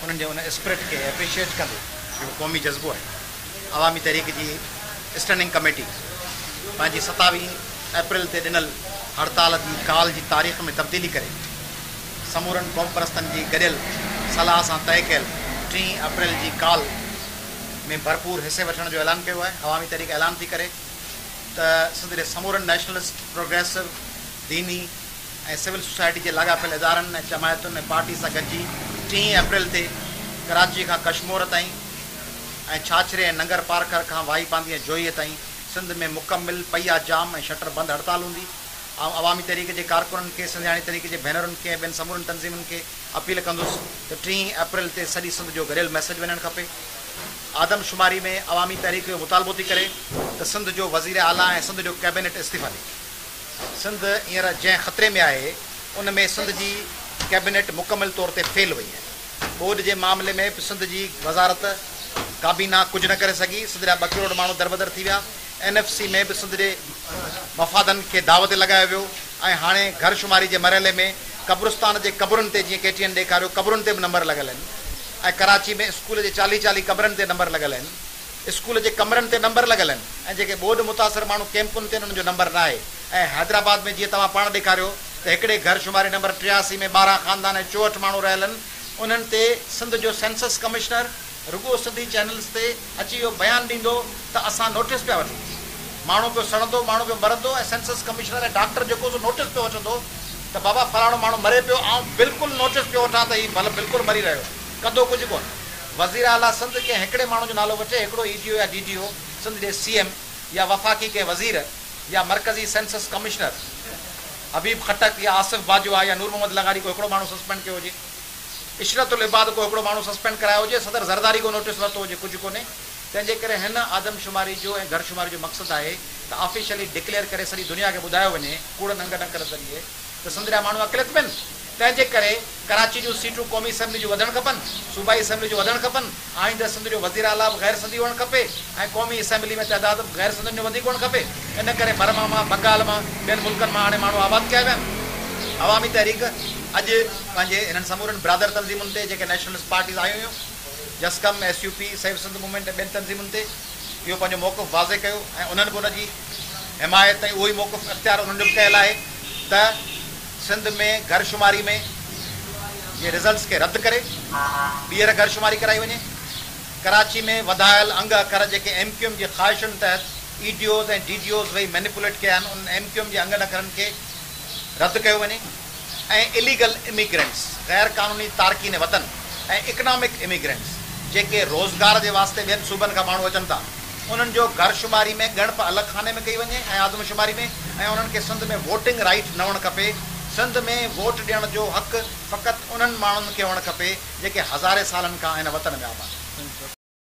انهن جي ان اسپرٽ کي ايپريشيئيٽ ڪندي جيڪو قومي جذبو آهي عوامي تحريڪ جي اسٽينڊنگ ڪميٽي پنهنجي ستاويهه اپريل تي ڏنل هڙتال جي ڪال جي تاريخ ۾ تبديلي ڪري سمورن قومپرستن جي گڏيل صلاح سان طئي ڪيل ٽين اپريل جي ڪال ۾ ڀرپور حصي وٺڻ جو اعلان ڪيو آهي. عوامي تحريڪ اعلان ٿي ڪري ته سنڌ جي سمورن نيشنلسٽ، پروگريسو، ديني ۽ سول سوسائٽي جي لاڳاپيل ادارن ۽ جماعتن ۽ پارٽي سان گڏجي ٽين اپريل تي ڪراچي کان ڪشمور تائين ۽ ڇاڇري ۽ ننگر پارڪر کان واهي پانڌي ۽ جوهيء تائين سنڌ ۾ مڪمل پهيا جام ۽ شٽر بند هڙتال هوندي. آئون عوامي تحريڪ جي ڪارڪنن کي، سنڌياڻي تحريڪ جي ڀينرن کي ۽ ٻين سمورين تنظيمن کي اپيل ڪندس ته ٽين اپريل تي سڄي سنڌ جو گڏيل ميسيج وڃڻ کپي. آدمشماري ۾ عوامي تحريڪ اهو مطالبو ٿي ڪري ته سنڌ جو وزير اعليٰ ۽ سنڌ جو ڪيبينيٽ استعيفا ڏئي. سنڌ هينئر جنهن خطري ۾ آهي ان ۾ سنڌ جي ڪيبينيٽ مڪمل طور تي فيل وئي آهي. ٻوڏ جي معاملي ۾ به سنڌ جي وزارت ڪابينا ڪجهه نه ڪري سگهي، سنڌ جا ٻه ڪروڙ ماڻهو دربدر ٿي ويا، اين ايف سي ۾ به سنڌ جي مفادن کي داء تي لڳايو ويو ۽ هاڻي گهر شماري جي مرحلي ۾ قبرستان جي قبرن تي جيئن ڪي ٽي اين ڏيکاريو قبرن تي به نمبر لڳل آهن ۽ ڪراچي ۾ اسڪول جي چاليهه چاليهه ڪمرن تي نمبر لڳل آهن اسڪول جي ڪمرن تي نمبر لڳل آهن ۽ جيڪي ٻوڏ متاثر ماڻهو ڪيمپن تي آهن انهن جو نمبر ناهي ۽ حيدرآباد ۾ جيئن توهان پاڻ ڏيکاريو ته هڪڙي گهر شماري نمبر 83 ۾ 12 خاندان ۽ 64 ماڻهو رهيل آهن انهن تي سنڌ جو سينسس ڪمشنر رڳو سنڌي چينلز تي اچي اهو بيان ڏيندو ته اسان نوٽيس پيا وٺون. ماڻهو پيو سڙندو، ماڻهو پيو مرندو ۽ سينسس ڪمشنر ۽ ڊاڪٽر جيڪو سو نوٽيس پيو وٺندو ته بابا فلاڻو ماڻهو مري پيو، آئون بلڪل نوٽيس پيو وٺان ته هي ڀل بلڪل مري رهيو آهي، ڪندو ڪجهه ڪونه. وزير اعليٰ سنڌ ڪنهن هڪڙي ماڻهو جو نالو وٺي، هڪڙو اي ڊي او يا ڊي ڊي او، سنڌ جي سي ايم يا وفاقي ڪنهن وزير يا مرڪزي سينسس ڪمشنر حبيب خٽڪ يا آصف باجوا يا نور محمد لغاري ڪو هڪڙو ماڻهو سسپينڊ ڪيو هجي. عشرت العباد ڪو هڪڙو ماڻهو سسپينڊ ڪرايو هجي، صدر زرداري ڪو نوٽيس ورتو هجي، ڪجهه ڪونهي. تنهن جي ڪري هن آدمشماري جو ۽ گهر شماري جو مقصد آهي ته آفيشلي ڊڪليئر ڪري سڄي دنيا کي ٻڌايو وڃي ڪوڙن انگن اکرن ذريعي ته سنڌ جا ماڻهو اقليت ۾ آهن. تنهن جي ڪري ڪراچي جون سيٽون قومي اسيمبلي جون وڌڻ کپن، صوبائي اسيمبلي جون وڌڻ کپن، آئنده سنڌ جو وزير اعليٰ به غير سنڌي هئڻ کپي ۽ قومي اسيمبلي ۾ تعداد به غير سنڌين جو وڌيڪ هئڻ کپي. ان ڪري برما مان، بنگال مان، ٻين ملڪن مان آڻي ماڻهو آباد ڪيا ويا آهن. عوامي تحريڪ اڄ پنهنجي انهن سمورين برادر تنظيمن تي جيڪي نيشنلسٽ پارٽيز آيون هيون، جسقم، S U P, save Sindh movement ۽ ٻين تنظيمن تي اهو پنهنجو موقف واضح ڪيو ۽ انهن به ان جي حمايت ۽ اهو ئي موقف اختيار انهن جو به ڪيل آهي ته سنڌ ۾ گهر شماري ۾ جي رزلٽس کي رد ڪري ٻيهر گهر شماري ڪرائي وڃي. ڪراچي ۾ وڌايل انگ اکر جيڪي ايم ڪيو ايم جي خواهشن تحت A D Os ۽ D D Os ويهي مينيپوليٽ ڪيا آهن انهن ايم ڪيو ايم جي انگن اکرن کي رد ڪيو وڃي ۽ اليگل اميگرنٽس، غير قانوني تارڪين وطن، ۽ اڪنامڪ اميگرنٽس، جيڪي روزگار جي واسطي ٻين صوبن کان ماڻهو اچن ٿا، انهن جو گهر شماري ۾ ڳڻپ الڳ خاني ۾ ڪئي وڃي ۽ آدمشماري ۾ ۽ انهن کي سنڌ ۾ ووٽنگ رائيٽ نه هئڻ کپي. سنڌ ۾ ووٽ ڏيڻ جو حق فقط انهن ماڻهن کي هئڻ کپي، جيڪي هزارين سالن کان هن وطن ۾ آباد آهن.